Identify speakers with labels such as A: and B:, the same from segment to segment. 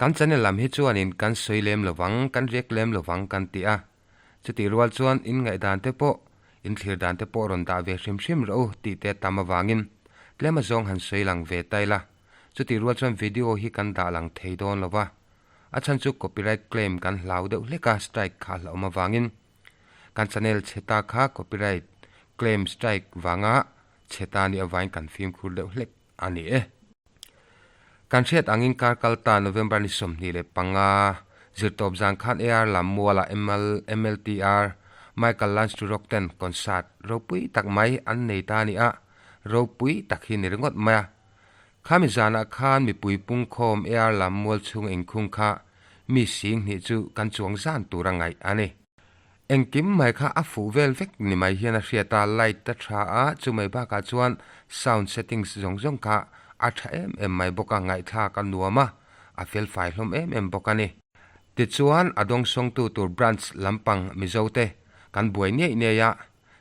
A: Kan channel lam hi chuanin kan sawi lem lovang, kan riak lem lovang kan ti a. Chutih rual chuan in ngaihdan te pawh, in thlir dan te pawh rawn dah ve hrim hrim rawh u tih te tam avangin tlem a zawng han sawi lang ve ta ila. Chutih rual chuan video hi kan dah lang thei dawn lo va, a chhan chu copyright claim kan hlau deuh hlek a strike kha hlauhawm avangin. Kan channel chhe ta kha copyright claim strike vanga chhe ta nih avangin kan fimkhur deuh hlek a ni e. Kan hriat angin kar kal ta November ni 25 zirtawp zan khan AR lam mualah ML MLTR Michael Learns to Rock ten concert ropui tak mai an nei ta a ni a, ropui tak hi ni ringawt mai a. Khami zanah khan mipui pungkhawm AR lam mual chhung inkhung kha mi sing hnih chu kan chuang zan tur a ngaih a ni. Engkim mai kha a fuh vel vek ni mai hian a hriat a, light a tha a, chumai bakah chuan sound settings zawng zawng kha a tha em em mai bawk a, ngaihthlak a nuam a, a fel fai hlawm em em bawk a ni. Tichuan a dawngsawngtu tur branch lampang Mizo te kan buai niaih niaih a,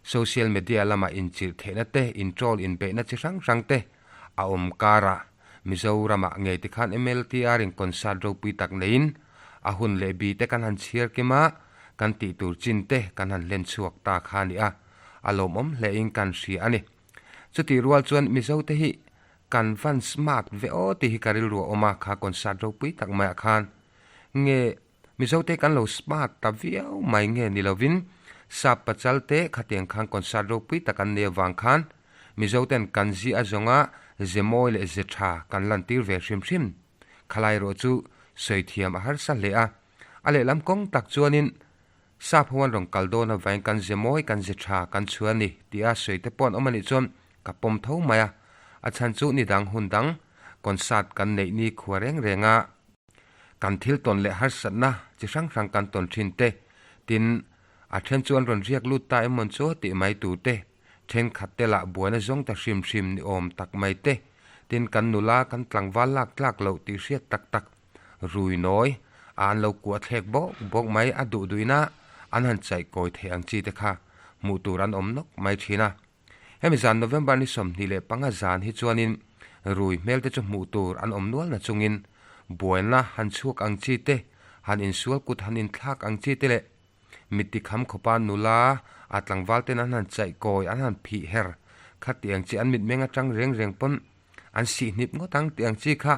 A: social media lama inchirh theihna te, introll inbeihna chi hrang hrang te a awm karah Mizoramah ngei tikhan MLTR in concert ropui tak neiin a hun leh bi te kan han chhiar kim a, kan tih tur chin te kan han hlen chhuak ta kha a ni a, a lawmawm hlein kan hria a ni. Chutih rual chuan Mizo te hi kan van smart ve aw tih hi ka rilru a awm a, kha concert ropui tak maiah khan nge Mizo te kan lo smart ta viau mai nge ni lovin sap pachal te khatiang khan concert ropui tak an nei avang khan Mizo ten kan zi a zawnga ze mawi leh ze tha kan lantir ve hrim hrim. Khalai erawh chu sawi thiam a harsa hle a. A lehlam kawng tak chuanin sap ho an rawn kal dawn avangin kan ze mawi kan ze tha kan chhuah a ni tia sawi te pawh an awm a nih chuan ka pawm tho mai a. A chhan chu ni dang hun dang concert kan neih ni khua reng reng a. Kan thil tawn leh harsatna chi hrang hrang kan tawn thin te, tin, a then chu an rawn riak lut ta emawn chu tih mai tur te, thenkhat te lah buaina zawng ta hrim hrim ni awm tak mai te, tin kan nula kan tlangval lak tlak loh tih hriat tak tak rui nawi a an lo kuah thlek bawk bawk mai a duh duhina an han chaih kawi theih ang chi te kha hmuh tur an awm nawk mai thin a. Hemi zan November ni 25 zan hi chuanin rui hmel te chu hmuh tur an awm nual na chungin buaina han chhuak ang chi te, han insual kut han inthlak ang chi te leh mitti kham khawpa nula a tlangval ten an han chaih kawi an han phih her kha tih ang chi an mitmeng atang reng reng pawn an sihhnip ngawt ang tih ang chi kha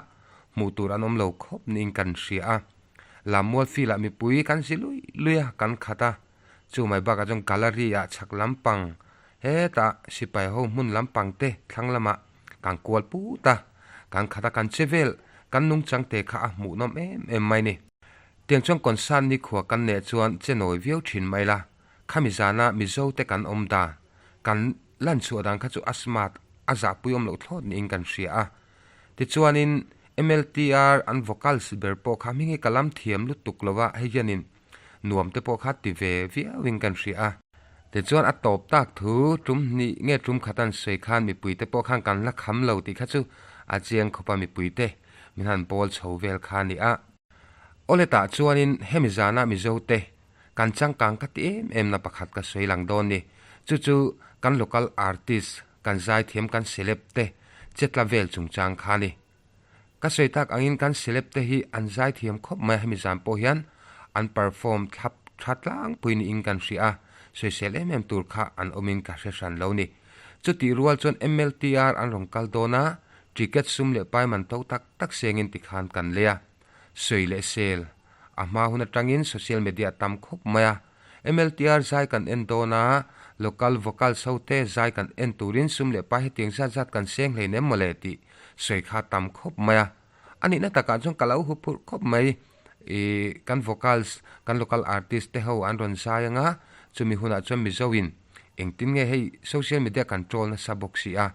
A: hmuh tur an awm lo khawp niin kan hria a. Lammual field ah mipui kan zi lui lui a kan khat a. Chu mai bakah chuan gallery ah chhak lampang hetah sipai ho hmun lampang te thlang lamah kan kual put a, kan khat a kan che vel kan nungchang te kha a hmuhnawm em em mai ni. Tiang chuan concert nikhua kan neh chuan che nawi viau thin mai la, khami zana Mizo te kan awm dan, kan lan chhuah dan kha chu a smart a zahpui awm loh thlawt niin kan hria a. Tichuanin MLTR an vocals ber pawh kha hming hi ka lam thiam lutuk lo va, hei hianin nuam te pawh kha ti ve viau in kan hria a. Tichuan a tawp tak thu tum hnih nge tum khat an sawi khan mipui te pawh khan kan la kham lo tih kha chu a chiang khawp a mipui te min han bawl chho vel kha a ni a. Awle tah chuanin hemi zana Mizo te kan changkang ka ti em em na pakhat ka sawi lang dawn ni. Chu chu kan local artist kan zaithiam kan celeb te chetla vel chungchang kha a ni. Ka sawi tak angin kan celeb te hi an zaithiam khawp mai a, hemi zan pawh hian an perform thlap tha tlangpui niin kan hria a, sawisel em em tur kha an awmin ka hre hran lo ni. Chutih rual chuan MLTR an rawn kal dawn a, ticket sum leh pai man to tak tak sengin tikhan kan lei a, sawi leh sel a hma hun atangin social media a tam khawp mai a, MLTR zai kan en dawn a, local vocals ho te zai kan en turin sum leh pai hetiang zat zat kan seng hleinem mawle tih sawi kha tam khawp mai a. A nihna takah chuan ka lo hu phurh khawp mai. Ih kan vocals, kan local artist te ho an rawn zai anga, chumi hunah chuan Mizo in engtin nge hei social media kan troll nasa bawk si a,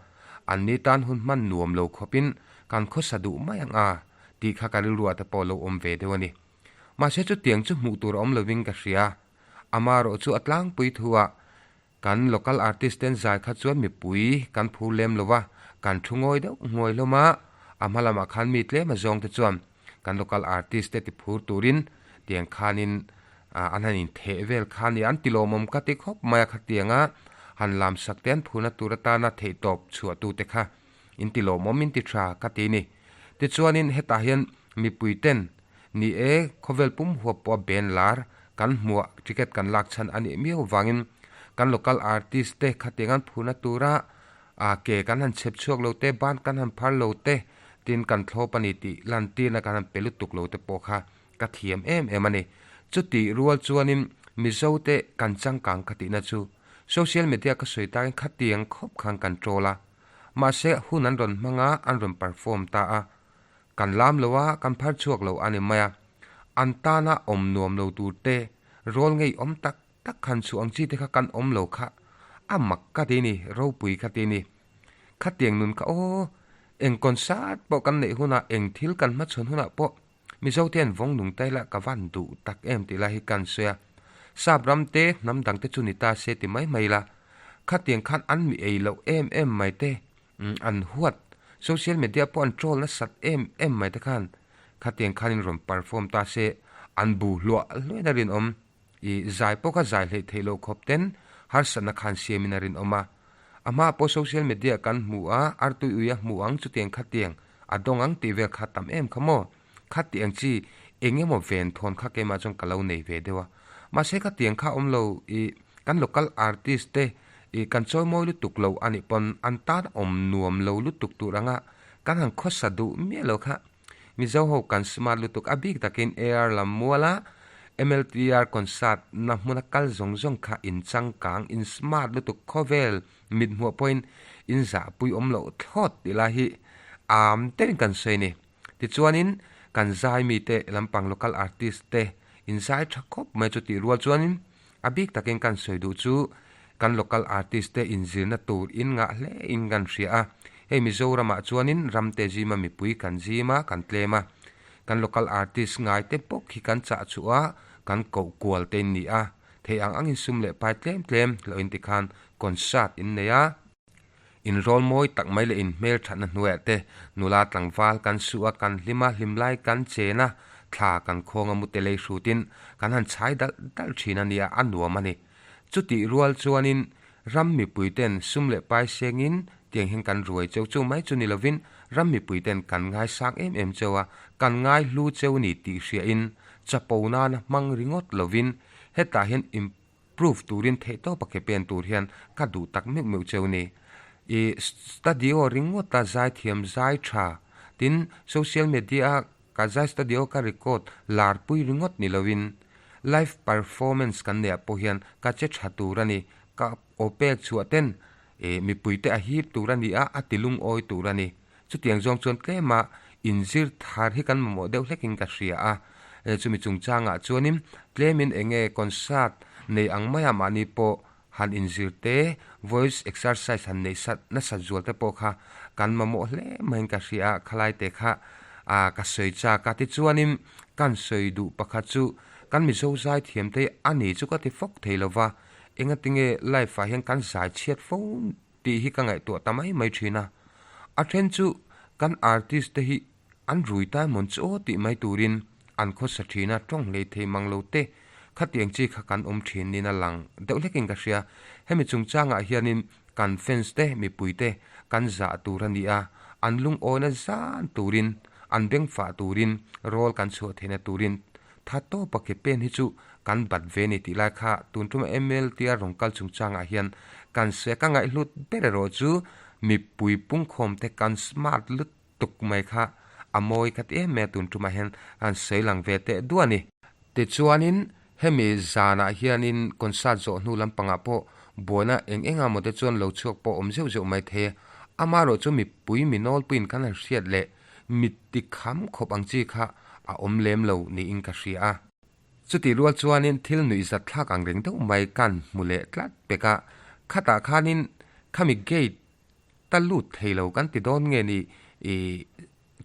A: an ni tan hun hman nuam lo khawpin kan khawsa duh mai ang a tih kha ka rilru ah te pawh lo awm ve deuh a ni. Mahse chutiang chu hmuh tur a awm lovin ka hria. Amaherawh chu a tlangpui thuah kan local artist ten zai kha chuan mipui kan phur lem lo va, kan thu ngawi deuh nghuai hlawm a, a hma lamah khan mi tlem a zawng te chuan kan local artist te ti phur turin tiang khanin an han intheh vel kha a ni. An ti lawmawm ka ti khawp mai a, khatianga han lam sak te an phurna tur atana theihtawp chhuah tute kha in ti lawmawm in ti tha ka ti ni. Tichuanin hetah hian mipui ten. Ni e, khawvel pum huap pawha band lar kan hmuah ticket kan lak chhan a nih miau vangin kan local artist te khatiang an phurna tura ke kan han chhep chhuak lo te, ban kan han phar lo te, tin kan thlawp a ni tih lantirna kan han pe lutuk lo te pawh kha ka thiam em em a ni. Chutih rual chuanin Mizo te kan changkang ka tihna chu social media ka sawi takin khatiang khawp khan kan troll a, mahse hun an rawn hmang a, an rawn perform ta a, kan lam lo a, kan phar chhuak lo a ni mai a. An tana awm nuam lo tur te, rawl ngei awm tak tak khan chhuah ang chi te kha kan awm lo kha a mak ka ti ni, ropui ka ti ni. Khatiang nun kha aw, eng concert pawh kan neih hunah, eng thil kan hmachhawn hunah pawh Mizo te an vawng nung ta ila ka van duh tak em tih lai hi kan sawi a. Sap ram te, hnam dang te chu ni ta se ti mai mai ila. Khatiang khan an mi ei loh em em mai te, an huat, social media pawh an troll nasat em em mai te khan khatiang khanin rawn perform ta se an bu hluah hluain a rinawm. I zai pawh kha zai hleih theih loh khawp ten harsatna khan siamin a rinawm a. A hma pawh social media kan hmu a, artui ui a hmu ang chutiang khatiang a dawng ang tih vel kha tam em kha maw? Khatiang chi eng emaw ven thawn kha keimah chuan ka lo nei ve deuh a. Mahse khatiang kha awm lo i kan local artist te i kan chawimawi lutuk lo a nih pawn an tan awm nuam lo lutuk tur anga kan han khawsa duh miah lo kha. Mizo ho kan smart lutuk a bik takin AR lam muala MLTR concert na hmuna kal zawng zawng kha in changkang in smart lutuk khawvel mithmuah pawhin in zahpui awm loh thlawt tih lai hi am deuhin kan sawi a ni. Tichuanin kan zai mite lampang local artist te in zai tha khawp mai chu tih rual chuanin a bik takin kan sawi duh chu kan local artist te inzirna tur in ngah hle in kan hria a. Hei Mizoramah chuanin ramte zima mipui kan zim a, kan tlem a. Kan local artist ngai te bawk hi kan chah chhuah a, kan koh kual te in ni a. Thei ang angin sum leh pai tlem tlem hlauh in tikhan concert in nei a. Inrawl mawi tak mai leh inhmel thatna hnuaiah te nula tlangval kan suh a, kan hlim a, hlimlai kan chen a, thla kan khawng a mute lei hrutin kan han chhai dalh dalh thin a nia, a nuam a ni. Chutih rual chuanin ram mipuiten sum leh pai sengin tiang hian kan ruai cheu chu mai chu ni lovin ram mipuiten kan ngaisang em em cheu a, kan ngaihlu cheu ni tih hriain chapo nana hmang ringawt lovin hetah hian Proof turin theihtawp a ke pen tur hian ka duh tak meuh meuh cheu ni. I studio ringawta zaithiam zai tha tin social media a ka zai studio ka record lar pui ringawt ni loin live performance kan neih ah pawh hian ka che tha tur a ni. Ka aw pek chhuah ten i mipui te a hip tur a ni a, a ti lungawi tur a ni. Chutiang zawng chuan tlema inzir thar hi kan mamawh deuh hlekin ka hria a, chumi chungchangah chuanin tlemin eng nge concert nei ang maia mahni pawh han inzir te, voice exercise han neih sat nasat zual te pawh kha kan mamawh hle maiin ka hria a, khalai te kha ka sawi chak a. Tichuanin kan sawi duh pakhat chu kan Mizo zaithiam te a ni chu ka ti fawk thei lova, engatinge live ah hian kan zai chhiat fo tih hi ka ngaihtuah ta mai mai thin a. A then chu kan artist te hi an rui tai mawn chu aw tih mai turin an khawsa thin a, tawng hlei thei mang lo te khatiang chi kha kan awm thin niin a lang deuh hlekin ka hria. Hemi chungchangah hianin kan fans te mipui te kan zah tur a ni a, an lungawina zan turin, an bengfah turin, rawl kan chhuah theihna turin Tha tawpa ke pen hi chu kan bat ve ni tih lai kha tun tuma MLT a rawn kal chungchangah hian kan sawi a, ka ngaihhlut ber erawh chu mipui pungkhawm te kan smart lutuk mai kha a mawi ka ti em mai a tun tumah hian kan sawi lang ve teh duah a ni. Tichuanin hemi zanah hianin concert zawh hnu lampangah pawh buaina eng eng emaw te chuan lo chhuak pawh awm zeuh zeuh mai thei a, amaherawh chu mipui mi nawlpuiin kan han hriat leh Mit ti kham khawp ang chi kha a awm lem lo niin ka hria a. Chutih rual chuanin thil nuihzat thlak ang reng deuh mai kan hmu leh tlat pek a, khatah khanin khami gate ta lut thei lo kan ti dawn nge ni i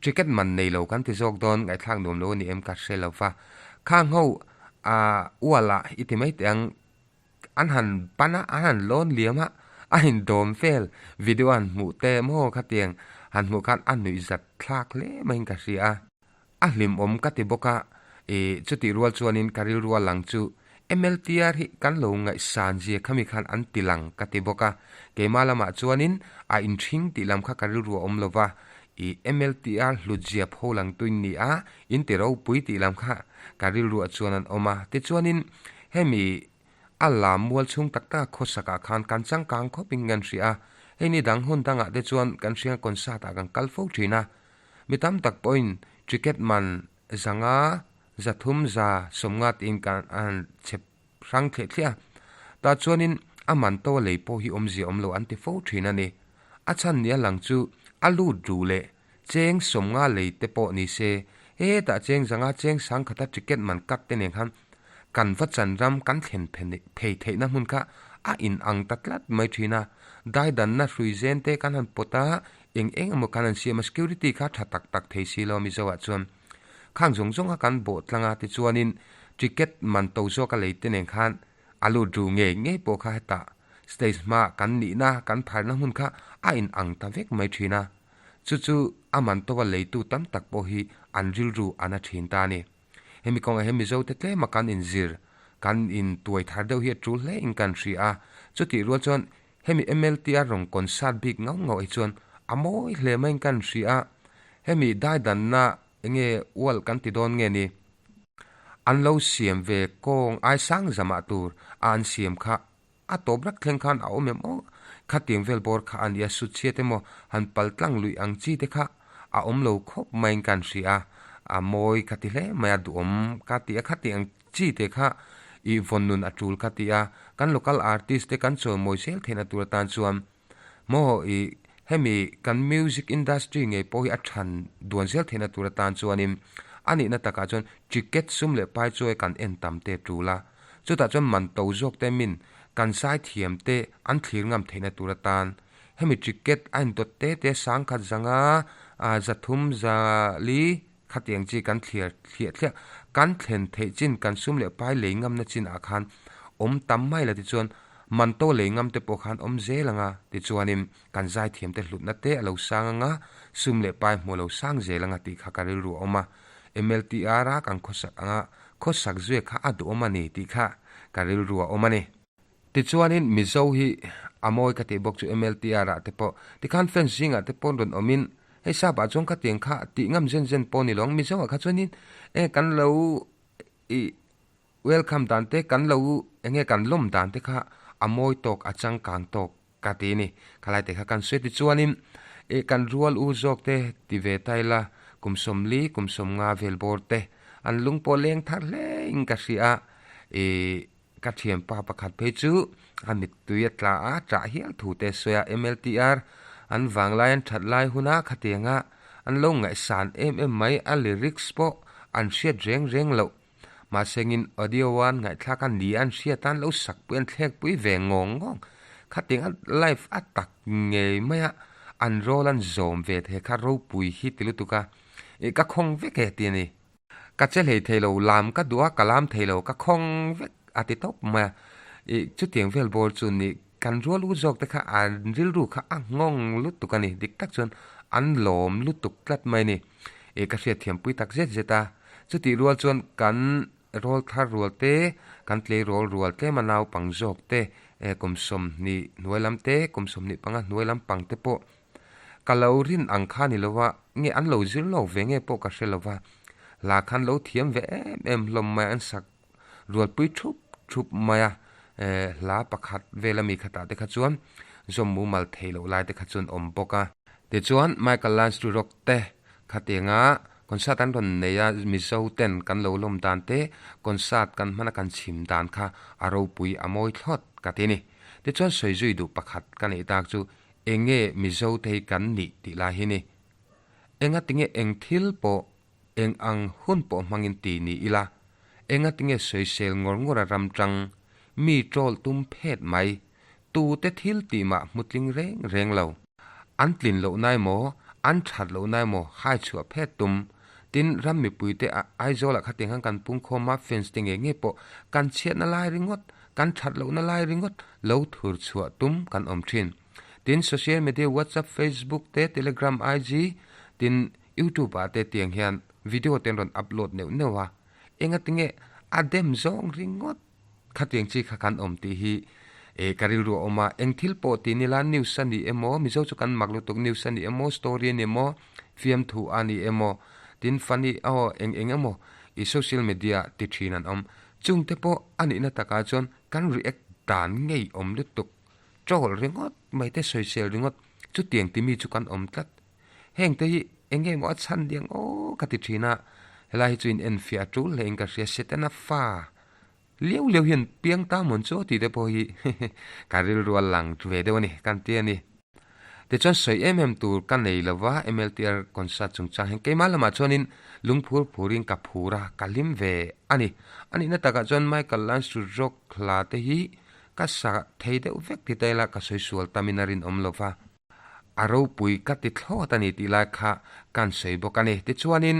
A: ticket man nei lo kan ti zawk dawn ngaihthlak nuam lo a ni em ka hre lo va. Khang ho a ual ah i ti mai teh ang An han pan a, an han lawn liam a, a indawm vel video an hmuh te maw khatiang han hmuh khan a nuihzat thlak hle maiin ka hria a. A hlimawm ka ti bawk a, ih chutih rual chuanin ka rilru a lang chu MLTR hi kan lo ngaihsan zia khami khan an ti lang ka ti bawk a, keimah lamah chuanin a inthing tih lam kha ka rilru a awm lo va, I MLTR hlutzia pholang tuin ni a, in ti ropui tih lam kha ka rilruah chuan an awm a. Tichuanin hemi a lam mual chhung tak tak a khawsakah khan kan changkang khawpin kan hria a, hei ni dang hun dangah te chuan kan hriang concert ah kan kal fo thin a. Mi tam tak pawhin ticket man zanga zathum za sawmnga tiin kan han chep hrang thliah thliah a, tah chuanin a man to a lei pawh hi awmzia awm lo an ti fo thin a ni. A chhan nia lang chu a lut ruh leh cheng sawmnga lei te pawh ni se, hetah cheng zanga cheng sangkhata ticket man cut te nen khan kan va chan ram kan thlen phei theihna hmun kha a in ang ta tlat mai thin a. Daidanna hrui zen te kan han pawt a, eng eng emaw kan han siam a, security kha tha tak tak thei si lo a Mizo ah chuan. Khang zawng zawng a kan bawh tlang a, tichuanin ticket man to zawk a lei te nen khan a lut ru ngei ngei pawh kha hetah stage hma kan nihna kan pharna hmun kha a in ang ta vek mai thin a, chu chu a man to a leitu tam tak pawh hi an rilru a na thin ta a ni. Hemi kawngah hian Mizo te tlema kan inzir, kan in tuai thar deuh hi a tul hle in kan hria a, chutih rual chuan Hemi MLTR rawn concert bik ngau ngau hi chuan a mawi hle maiin kan hria a, hemi daidanna enge ual kan ti dawn nge ni? An lo siam ve kawng ai sang zamah tur a an siam kha a tawp rak thleng khan a awm em aw? Khatiang vel bawr kha a nia sut chhiat emaw han pal tlang luih ang chi te kha a awm lo khawp maiin kan hria a, a mawi ka ti hle mai a, duhawm ka ti a, khatiang Chi te kha i vawn nun a tul ka ti a, kan local artist te kan chawimawi zel theihna tur atan chuan maw i hemi kan music industry ngei pawh hi a than duan zel theihna tur atan chuanin a nihna takah chuan ticket sum leh pai chawi kan en tam te tul a, chutah chuan man to zawk te min kan zai thiam te an thlir ngam theihna tur atan hemi ticket a indawt te te sangkhat zanga zathum zali Khatiang chi kan thliar thliah thliah, kan thlen theih chin, kan sum leh pai lei ngamna chin ah khan awm tam mai la tichuan man to lei ngam te pawh khan awm zel ang a, tichuanin kan zaithiam te hlutna te a lo sang ang a, sum leh pai hmuh a lo sang zel ang a tih kha ka rilru a awm a, MLTR a kan khawsak ang a, khawsak zui kha a duhawm a ni tih kha ka rilru a awm a ni. Tichuanin Mizo hi a mawi ka tih bawk chu MLTR ah te pawh tikhan fans zingah te pawh rawn awmin hei sap ah chuan khatiang kha tih ngam zen zen pawh ni lo ang Mizo ah kha chuanin e kan lo ih welcome dan te kan lo enge kan lawm dan te kha a mawi tawk a changkang tawk ka ti ni khalai te kha kan sawi tichuanin ih kan rual u zawk te ti ve ta ila kum sawmli kum sawmnga vel bawr te an lung pawh leng thar hle in ka hria ih. Ka thianpa pakhat phei chu a mittui a tla a, ṭah hial thu te a sawi a, MLTR an vanglai an ṭhat lai huna khatianga an lo ngaihsan em em mai, a lyrics pawh an hriat reng reng loh. Mahsengin audio a an ngaihthlak a ni an hriat a, an lo sakpui an thlekpui ve ngawng ngawng. Khatianga live a tak ngei maia an role an zawm ve thei kha ropui hi ti lutuk a, ih ka khawng vek e ti a ni. Ka che hlei thei lo, lam ka duh a, ka lam thei lo, ka khawng vek a ti tawp mai a. Ih, chutiang vel bawr chu ni, kan rual u zawk te kha an rilru kha a nghawng lutuk a ni, dik tak chuan an lawm lutuk tlat mai a ni. Ih, ka hriatthiampui tak zet zet a, chutih rual chuan kan rawl thar rual te, kan tleirawl rual tlema naupang zawk te, kum 20 hnuai lam te, kum 25 hnuai lam pang te pawh Ka lo rin ang kha ni lova, nge an lo zir lawk ve nge pawh ka hre lova, hla khan lo thiam ve em em hlawm mai a, an sak rualpui thup thup mai a, eh hla pakhat vel ami khatah te kha chuan zawm mumal thei loh lai te kha chuan awm bawk a. Tichuan Michael Lance to Rock te khatianga concert an rawn nei a, Mizo ten kan lo lawm dan te, concert kan hmana kan chhim dan kha a ropui a mawi thlawt ka ti a ni. Tichuan sawi zui duh pakhat ka neih tak chu Enge Mizo te hi kan nih tih lai hi ni. Enga tinge eng thil pawh, eng ang hun pawh hmangin ti ni ila, enga tinge sawisel ngawr ngawr a ram tang, mi troll tum phet mai, tute thil tih mah hmu tling reng reng lo. An tlin loh na emaw, an that loh na emaw hai chhuah phet tum. Tin, ram mipui te Aizawl ah khatiang khan kan pungkhawm a, fans te ngei ngei pawh kan chhiatna lai ringawt, Kan that lohna lai ringawt lo thur chhuah tum kan awm thin. Tin, social media WhatsApp, Facebook te, Telegram, IG, tin YouTube ah te tiang hian video te an rawn upload neuh neuh a. Engatinge a dem zawng ringawt khatiang chi kha kan awm tih hi eh ka rilru a awm a. Eng thil pawh ti nila news a ni emaw, Mizo chu kan mak lutuk news a ni emaw, story a ni emaw, Fiamthu a ni emaw, tin funny aw eng eng emaw i social media ti thin an awm. Chungte pawh a nihna takah chuan kan react dan ngei awm lutuk. Troll ringawt mai te sawisel ringawt chutiang timi chu kan awm tlat. Heng te hi eng nge maw a chhan diang aw ka ti thin a, helai hi chu in enfiah a tul hle in ka hria Setana fa liau liau hian piang ta mawn chu tih te pawh hi ka rilru a lang ve deuh a ni kan ti a ni. Tichuan sawi em em tur ka nei lo va MLTR concert chungchang hian keimah lamah chuanin lungphur phurin ka phur a, ka hlim ve a ni. A nihna takah chuan Michael Lance to Rock hla te hi ka sa thei deuh vek ti ta ila ka sawi sual tamin a rinawm lo va. A ropui ka ti thlawt a ni tih lai kha kan sawi bawk a ni. Tichuanin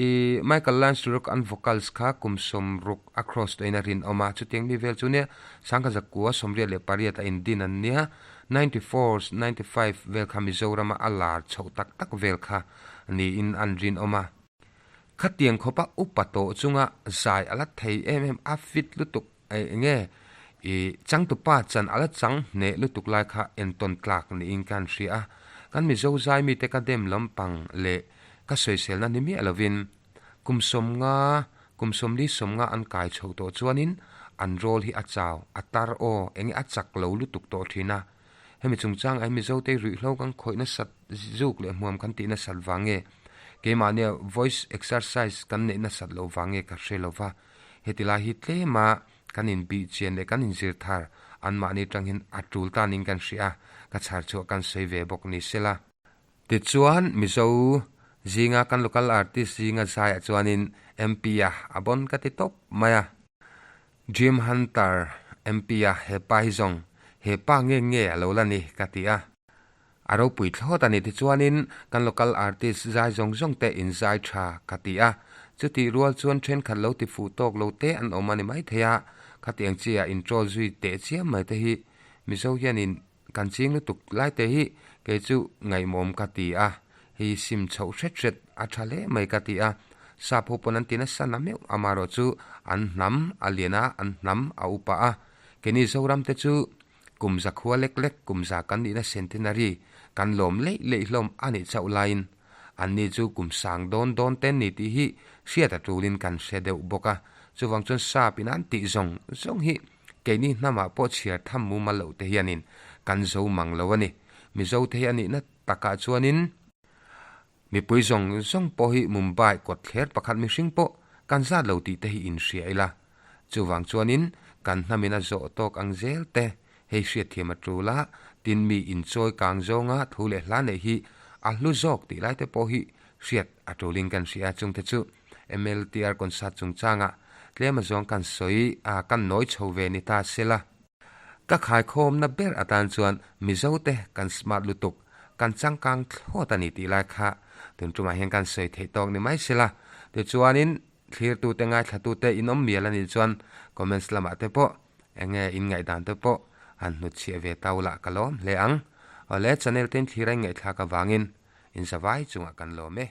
A: i Michael Lansdork an vocals kha kum sawmruk a cross tawhin a rinawm a, chutiang mi vel chu nia Sangkha Zakua 88 a indin an nia, 94, 95 vel kha Mizorama a lar chhoh tak tak vel kha niin an rinawm a. Khatiang khawpa upa tawh chunga zai a la thei em em a fit lutuk. Eng nge i changtupa chan a la chang hneh lutuk lai kha entawn tlak niin ka han hria a, kan Mizo zai mite ka dem lampang leh ka sawiselna ni miah lovin kum sawmnga, kum sawmli sawmnga an kai chhoh tawh chuanin an rawl hi a chau, a tar aw, eng nge a chak lo lutuk tawh thin a. Hemi chungchang ai Mizote ruihhlo kan khawih nasat zuk leh hmuam kan tih nasat vang nge, keimahnia voice exercise kan neih nasat loh vang nge ka hre lova. Heti lai hi tlema kan inbih chian leh kan inzir thar anmahni tang hian a tul tanin kan hria a, ka chhar chhuah kan sawi ve bawk ni sela. Tichuan, Mizo zinga kan local artist zinga zaiah chuanin MP-a a bawn ka ti tawp mai a. Dream Hunter MP-a he pa hi zawng he pa nge nge a lo la ni ka ti a. A ropui thlawt a ni tichuanin kan local artist zai zawng zawng te in zai tha ka ti a, chutih rual chuan thenkhat lo ti fuh tawk lo te an awm a ni maithei a, khatiang chi ah in troll zui teh chiam mai te hi Mizo hianin kan ching lutuk lai te hi kei chu ngaihmawm ka ti a, hei sim chhoh hret hret a tha hle mai ka ti a, sap ho pawn an ti nasa na meuh amaherawh chu an hnam a lian a, an hnam a upa a, keini Zoram te chu Kum za khua lek lek kum za kan nihna centenary kan lawm leih leih hlawm a nih chauh laiin anni chu kum sang dawn dawn te ni tih hi hriat a tulin kan hre deuh bawk a. Chuvang chuan sap in an tih zawng zawng hi keini hnamah pawh chhiar tham mumal loh te hianin kan zo mang lo a ni. Mizo te hi a nihna takah chuanin Mipui zawng zawng pawh hi Mumbai kawtthler pakhat mihring pawh kan zat lo tih te hi inhria ila. Chuvang chuanin kan hnamin a zawh tawk ang zel te hei hriatthiam a tul a, tin mi inchawi kang zawnga thu leh hla neih hi a hlu zawk tih lai te pawh hi hriat a tulin kan hria a, chungte chu MLTR concert chungchangah tlem a zawng kan sawi a, kan nawi chho ve ni ta sela. Ka khaikhawmna ber atan chuan Mizote kan smart lutuk, kan changkang thlawt a ni tih lai kha tun tumah hian kan sawi theih tawk ni mai sela. Tichuanin thlirtute ngaithlatute in awm mial a nih chuan comments lamah te pawh eng nge in ngaihdan te pawh han hnutchhiah ve tau lah ka lawm hle ang. Awle channel te in thlir a in ngaihthlak avangin in zavai chungah kan lawm e.